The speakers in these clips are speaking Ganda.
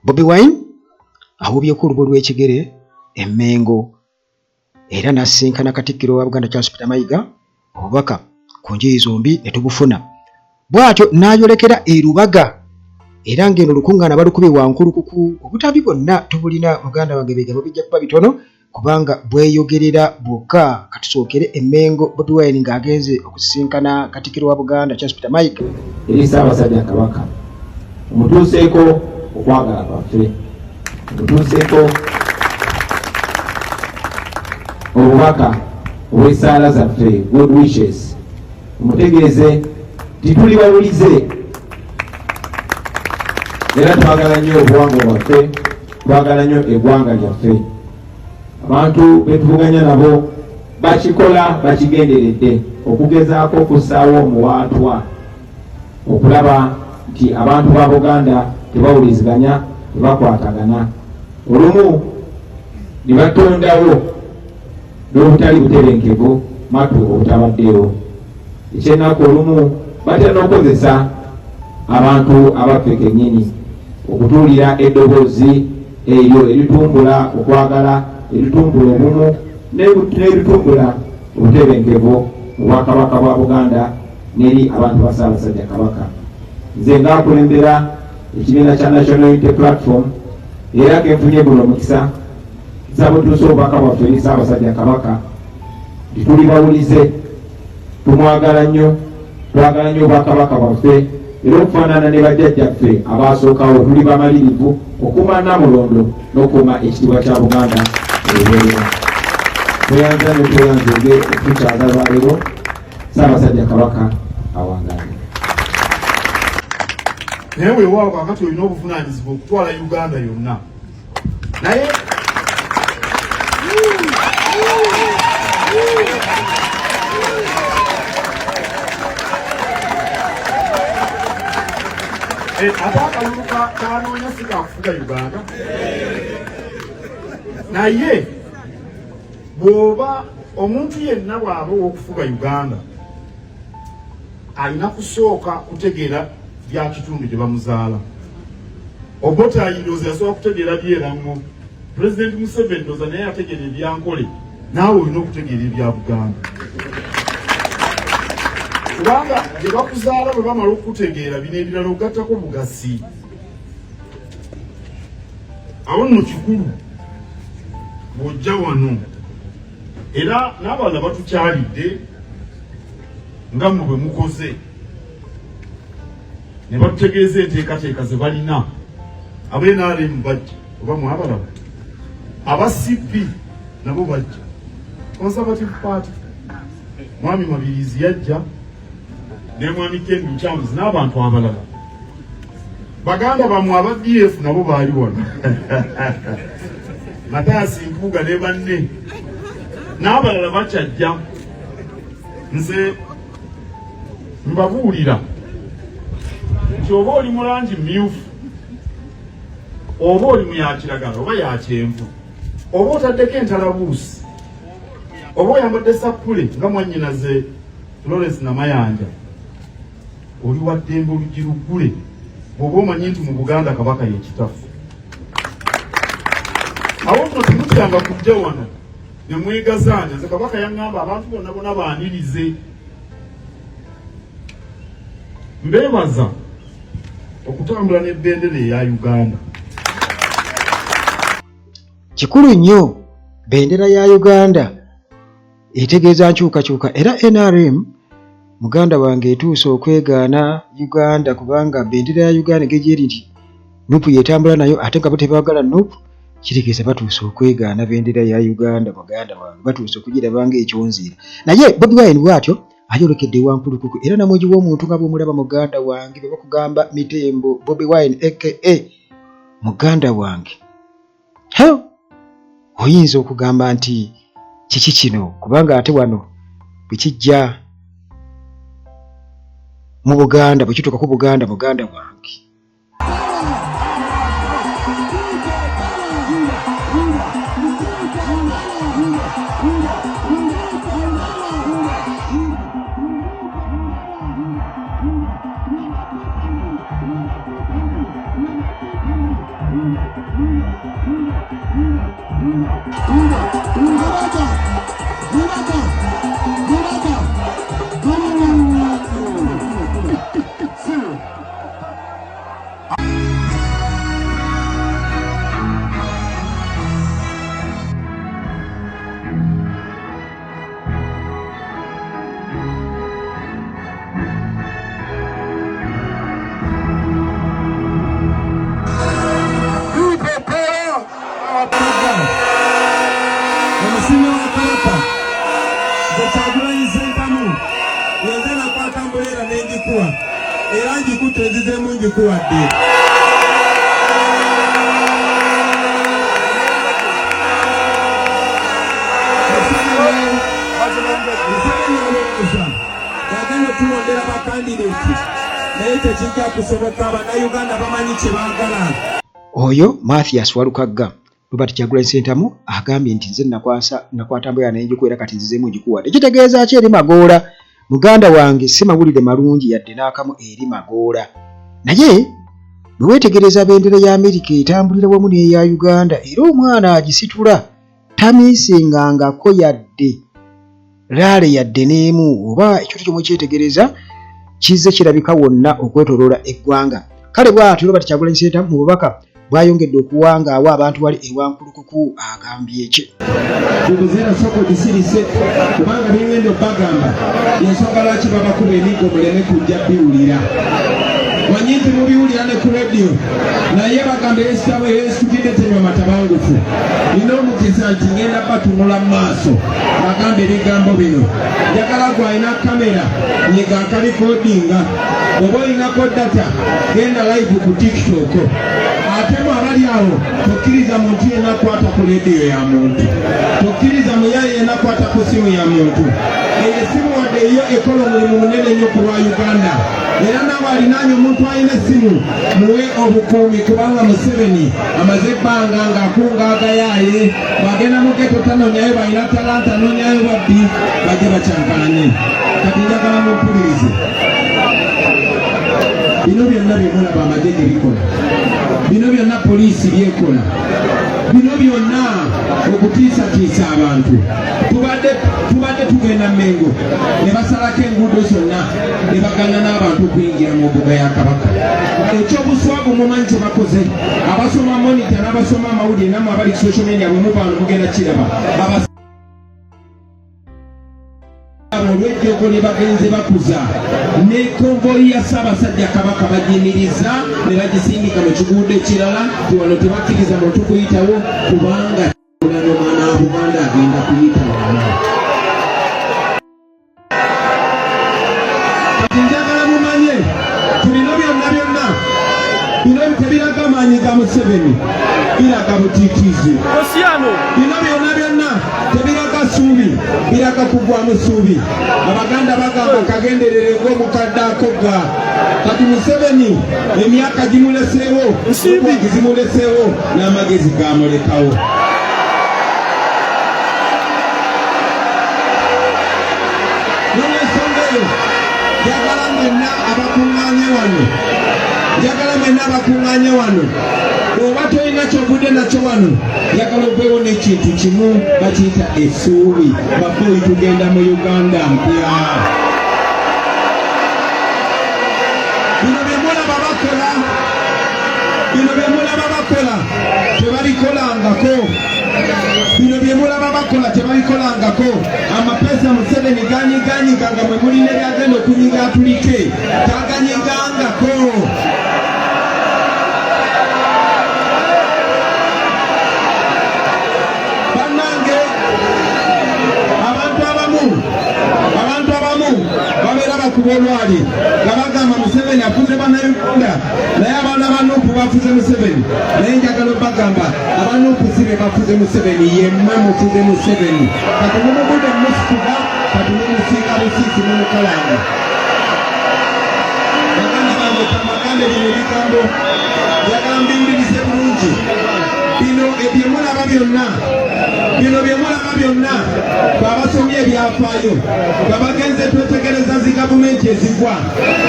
Bobi Wine awubyeko olubo lw'ekigere e Mmengo era n'asisinkana Katikkiro wa Buganda Charles Peter Mayiga, obubaka ku njuyi zombi ne tubufuna. Bw'atyo n'ayolekera e Lubaga era ng'eno olukuŋŋaana balukubye wankulukuku. Obutabi bwonna tubulina muganda wange, ebigambo bijja kuba bitono kubanga bweyogerera bwokka. Katusookere e Mmengo, Bobi Wine ng'agenze okusisinkana Katikkiro wa Buganda Charles Peter Mayiga. Eri Ssaabasajja Kabaka, omutuuseeko okwagala kwaffe, omutuuseeko obubaka obw'essaala zaffe, good wishes, omutegeeze nti tuli bawulize era twagala nnyo obuwangwa bwaffe, twagala nnyo eggwanga lyaffe. Abantu betuvuganya nabo bakikola bakigenderedde okugezaako okussaawo omuwaatwa okulaba nti abantu ba Buganda tebawuliziganya, tebakwatagana, olumu ne batondawo n'obutali butebenkevu matu obutabaddeewo. Ekyennaku olumu batera n'okukozesa abantu abaffe kennyini okutuulira eddoboozi eryo eritumbula okwagala, eritumbula obumu n'eritumbula obutebenkevu mu Bwakabaka bwa Buganda n'eri abantu ba Ssaabasajja Kabaka. Nze ng'akulembera ekibiina kya National Unity Platform era kenfunye guno omukisa, nsaba otuuse obubaka bwaffe eri Ssaabasajja Kabaka nti tuli bawulize, tumwagala nnyo, twagala nnyo obwakabaka bwaffe, era okufaanana ne bajjajjaffe abaasookawo tuli bamalirivu okuuma Nnamulondo n'okuuma ekitiibwa kya Buganda olubeerera. Tweyanza nnyo, tweyanzeege okutukyaza lwaleero. Ssaabasajja Kabaka awangaale. Naye weewaawo kaakati olina obuvunaanyizibwa okutwala Uganda yonna, naye ate akalulu kanoonya si kakufuga Uganda, naye bw'oba omuntu yenna bw'aba ow'okufuga Uganda alina kusooka kutegeera bya kitundu gye bamuzaala. Obote ayindooza yasobola kutegeera byerango. Pulezidenti Museveni ndooza naye yategeera ebyankole, naawe olina okutegeera ebya Buganda, kubanga gye bakuzaala bwe bamala okukutegeera bino ebirala ogattako bugasi. Awo nno kikulu bw'ojja wano, era n'abalala batukyalidde nga mmwe bwe mukoze ne batutegeeza enteekateeka ze balina. Aba NRM bajja, oba mwabalaba, aba CP nabo bajja, Conservative Party, Mwami Mabirizi yajja ne Mwami Ken Lukyamuzi n'abantu abalala. Baganda bamwe aba DF nabo baali wano, Matayasi Mpuuga ne banne n'abalala bakyajja. Nze mbabuulira nti oba oli mu langi myufu, oba oli mu ya kiragala oba ya kyenvu, oba otaddeko entalabuusi, oba oyambadde sappule nga mwannyinaze Florence Namayanja, oli wa ddembe oluggi luggule bw'oba omanyi nti mu Buganda Kabaka ye kitaffe. Awo nno temutyanga kujja wano ne mwegazaanya. Nze Kabaka yaŋŋamba abantu bonna bonna baanirize. Mbeebaza okutambula n'ebendera eya Uganda. Kikulu nnyo, bendera ya Uganda etegeeza nkyukakyuka, era NRM muganda wange etuuse okwegaana Uganda kubanga bendera ya Uganda engeri gyeri nti Nup yetambula nayo ate nga bo tebaagala Nup, kitegeeza batuuse okwegaana bendera ya Uganda muganda wange, batuuse okugiraba ng'ekyonziira. Naye Bobi Wine bw'atyo ayolekedde ewankulukuku era namweji w'omuntu nga bw'omulaba muganda wange, bwe bakugamba mitembo Bobi Wine aka muganda wange, he oyinza okugamba nti kiki kino, kubanga ate wano bwe kijja mu Buganda, bwe kituuka ku Buganda muganda wange. Omusiime wa Kabaka nze Kyagulanyi Ssentamu, yenze nakwata mbuleera n'engikuwa era ngikutte nzizeemu ngikuwadde. Museveni alowooza yagenda otulondera bakandideeti naye tekijja kusoboka, Bannayuganda bamanyi kye baagala. Oyo Mathias Walukagga. Robert Kyagulanyi Ssentamu agambye nti nze nakwasa nakwata mbeera naye njikuwa era kati nzizeemu ngikuwadde. Kitegeeza ki eri Magoola? Muganda wange si mawulire malungi yadde n'akamu eri Magoola. Naye bwe weetegereza bendera ya Amerika etambulira wamu n'eya Uganda era omwana agisitula tamiisingangako yadde laale yadde n'emu oba ekintu kyomwe kyetegereza kizze kirabika wonna okwetoloola eggwanga. Kale bw'atyo Robert Kyagulanyi Ssentamu mu bubaka bw'ayongedde okuwanga awa abantu wali e Wankulukuku agambye ki? Vuvuzela sooka ogisirise kubanga byengenda obbagamba y'ensonga lwaki babakuba emiggo muleme kujja biwulira. Manyi nti mubiwulira ne ku rediyo naye bagamba eyesitabo eyesitukidde tenywa matabangufu. Nina omukisa nti ngenda batunula mu maaso bagamba ebigambo bino. Njagala gwe alina kamera nyiga akalikodinga, oba olinako data genda live ku TikTok. Ate mwe abali awo tokkiriza muntu yenna kwata ku rediyo ya muntu, tokkiriza muyaye yenna kwata ku simu ya muntu. Eyo esimu wadde yo ekola omulimu munene nnyo ku lwa Uganda, era naawe alinaanye omuntu alina essimu muwe obukuumi, kubanga Museveni amaze ebbanga ng'akunga agayaaye. Bw'agenda mu geto tanonyayo balina talanta, anonyayo babbi bajje bakyankalanye. Kati njagala mumpulirize. Bino byonna bye mulaba amagye ge bikola, bino byonna poliisi byekola, bino byonna okutiisatiisa abantu. Tubadde tugenda Mmengo ne basalako enguudo zonna ne bagana n'abantu okuyingira mu mbuga ya Kabaka. Eky'obuswavu mumanyi kye bakoze? Abasoma Monitor n'abasoma amawulire nammwe abali ku social media bwe muva wano mugenda kiraba. Olw'ejjogo lye bagenze bakuza ne konvoyi ya Ssaabasajja Kabaka bagiyimiriza ne bagisindika mu kiguudo ekirala nti wano tebakkiriza muntu kuyitawo kubanga Kyagulanyi omwana wa Buganda agenda kuyita wano. Kati njagala mumanye nti bino byonna byonna bino tebiraga maanyi ga Museveni, biraga butiitiizi. Bino byonna byonna tebiraga ssuubi, biraga kugwamu ssuubi. Abaganda bagamba kagenderere ng'omukadde akogga. Kati Museveni emyaka gimuleseewo, obuwagizi zimuleseewo, n'amagezi gamulekawo. N'olwensonga eyo njagala mwenna abakuŋŋaanye wano, njagala mwenna abakuŋŋaanye wano, bw'oba tolina ky'ovudde nakyo wano, njagala oveewo n'ekintu kimu bakiyita essuubi. Baboyi tugenda mu Uganda mpya. Bino bye mulaba bakola, bino bye mulaba bakola tebabikolangako. Bino bye mulaba bakola tebabikolangako. Amapeesa Museveni ganyiganyiga nga mwe mulina ebyagenda okunyiga atulike, taganyigangako. Bannange, abantu abamu babeera bakuba olwali nga bagamba Museveni afuze Bannayuganda, naye abaana ba Nuupu bafuze Museveni. Naye njagala obagamba aba Nuupu si be bafuze Museveni, yemmwe mufuze Museveni. Kati mumugudde mumusituga, kati mumusiiga busiisi mumukalanga. Baganda bange, kambagambe bino ebigambo, njagala mbiwulirize bulungi. Bino ebyemulaba byonna Bino bye mulaba byonna fe abasomye ebyafaayo nga bagenze twetegereza zi gavumenti ezigwa,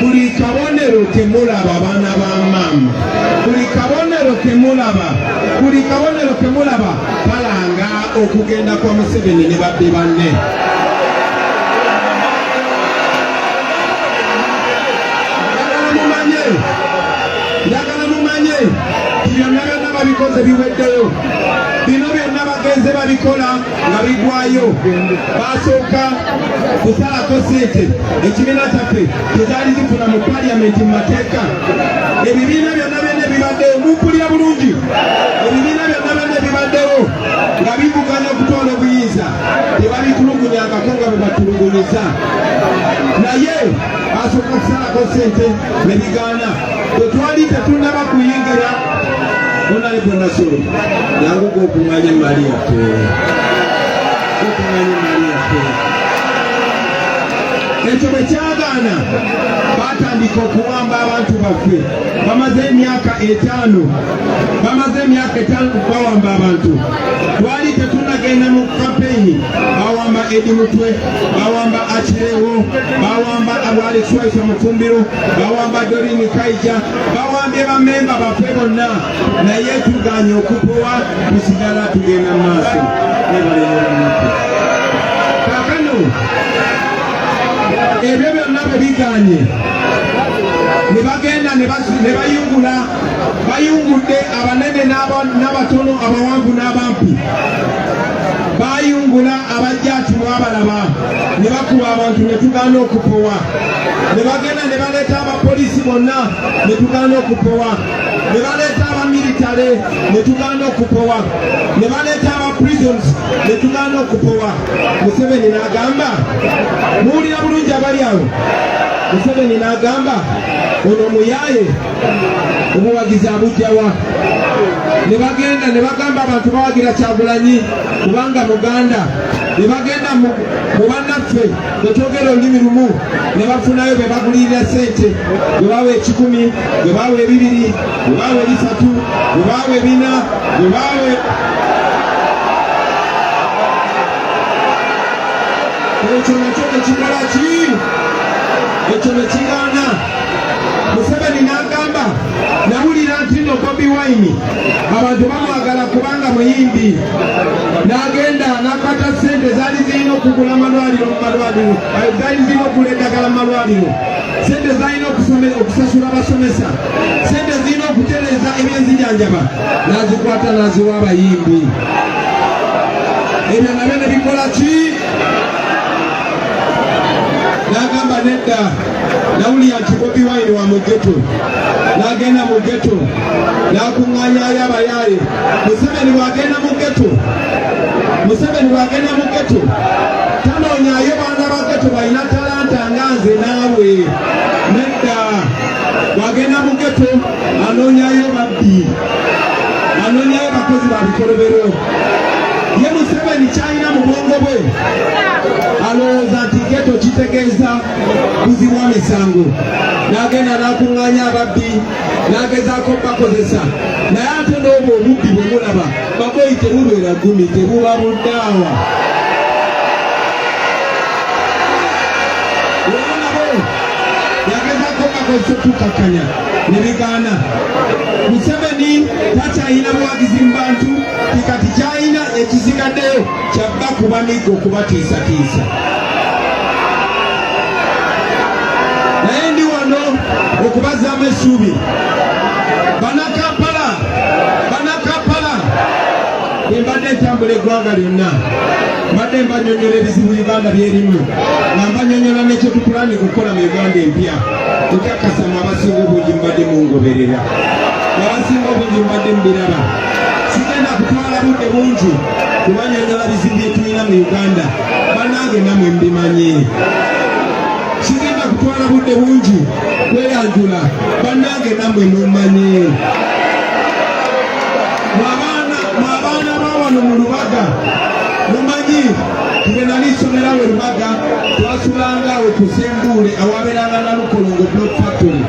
buli kabonero kemulaba baana ba maama, buli kabonero kemulaba, buli kabonero kemulaba kalanga okugenda kwa Museveni ne babbi banne. Njagala mumanye, njagala mumanye nti byonna byonna babikoze biweddeyo. Bino byonna bagenze babikola nga bigwayo. Basooka kusalako ssente ekibiina kyaffe tezaali zifuna mu paliyamenti mu mateeka. Ebibiina byonna byonna ebibaddewo, mumpulira bulungi, ebibiina byonna byonna ebibaddewo nga bivuganya okutwala obuyinza tebabitulugunyangako nga bwe batulugunyiza, naye basooka kusalako ssente ne bigaana. Bwe twali tetunnaba kuyingira Honorable Nasolo, yangu gw'okuŋŋaanya emmaali yaffe, gw'okuŋŋaanya emmaali yaffe. Ekyo bwe kyagaana, baatandika okuwamba abantu baffe. Bamaze emyaka 5, bamaze emyaka 5 bawamba abantu. Twali tetunnagenda mu kampeyini, bawamba Eddie Mutwe, bawamba Achilewo, bawamba Alex Waiswa Mufumbiro, bawamba Doreen Kaija, bawambye bamemba baffe bonna, naye tuganye okupowa, tusigala tugenda mu maaso. Kaakano ebyo byonna bwe biganye ne bagenda ne bayungula, bayungudde abanene n'abatono, abawanvu n'abampi, bayungula abajjaati mwabalaba ne bakuba abantu ne tugaana okupowa, ne bagenda ne baleeta abapoliisi bonna ne tugaana okupowa, ne baleeta abamiritale ne tugaana okupowa, ne baleeta aba prisons ne tugaana okupowa. Museveni n'agamba, muwulira bulungi abali awo, Museveni n'agamba ono muyaaye obuwagizi abujjawa. Ne bagenda ne bagamba abantu bawagira Kyagulanyi kubanga Muganda, ne bagenda mu bannaffe bwe twogera olulimi lumu ne bafunayo be bagulirira ssente, bwe bawa 100, bwe bawa 2, bwe bawa 3, bwe bawa 4, bwe bawa ekyo nakyo nekikola ki, ekyo nekigaana. Museveni n'agamba, nawulira nti nno Bobi Wine abantu bamwagala kubanga muyimbi, n'agenda n'akwata ssente zaali zirina okugula amalwaliro mu malwaliro, zaali zirina okugula eddagala mu malwaliro, ssente zalina okusasula abasomesa, ssente zirina okutereeza ebyenzijanjaba, n'azikwata n'aziwa abayimbi. Ebyo nabyo ne bikola ki? N'agamba nedda, nawulira nti Bobi Wine wa mu ghetto, n'agenda mu ghetto n'akuŋŋaanyayo abayaaye. Museveni bw'agenda mu ghetto, Museveni bw'agenda mu ghetto tanoonyaayo baana ba ghetto balina talanta nga nze naawe, nedda. Bw'agenda mu ghetto anoonyayo babbi, anoonyayo bakozi ba bikolobero. Ye Museveni kyalina mu bwongo bwe alowooza nti ghetto kitegeeza kuzibwa misango, n'agenda n'akuŋŋaanya ababbi n'agezaako bakozesa, naye ate n'obwo obubbi bwe mulaba baboyi tebubeera gumi, tebuba buddaawa. Era nabo yagezaako bakozesa okukakkanya ne bigaana. Museveni takyalina buwagizi mu bantu, kati kyalina ekisigaddeyo kyabba kuba miggo kubatiisatiisa. Naye ndi wano okubazaamu essuubi. Bannakampala, Bannakampala, bwe mbadde ntambula eggwanga lyonna mbadde mbanyonyola ebizibu Uganda byerimu, nga mbanyonyola n'ekyetupulaani kukola mu Uganda empya. Nkakasa mu abasinga obungi mubadde mungoberera, abasinga obungi mubadde mubiraba. Sigenda kutwala budde bungi kubanyonyola bizibu bye tulina mu Uganda, bannange namwe mbimanyi. Sigenda kutwala budde bungi kweyanjula, bannange namwe mumanyi. Mwabaana ba wano mu Lubaga mumanyi bwe nali nsomerawo e Lubaga, twasulanga awo ku Sembuule awabeeranga Nalukolongo Block Factory.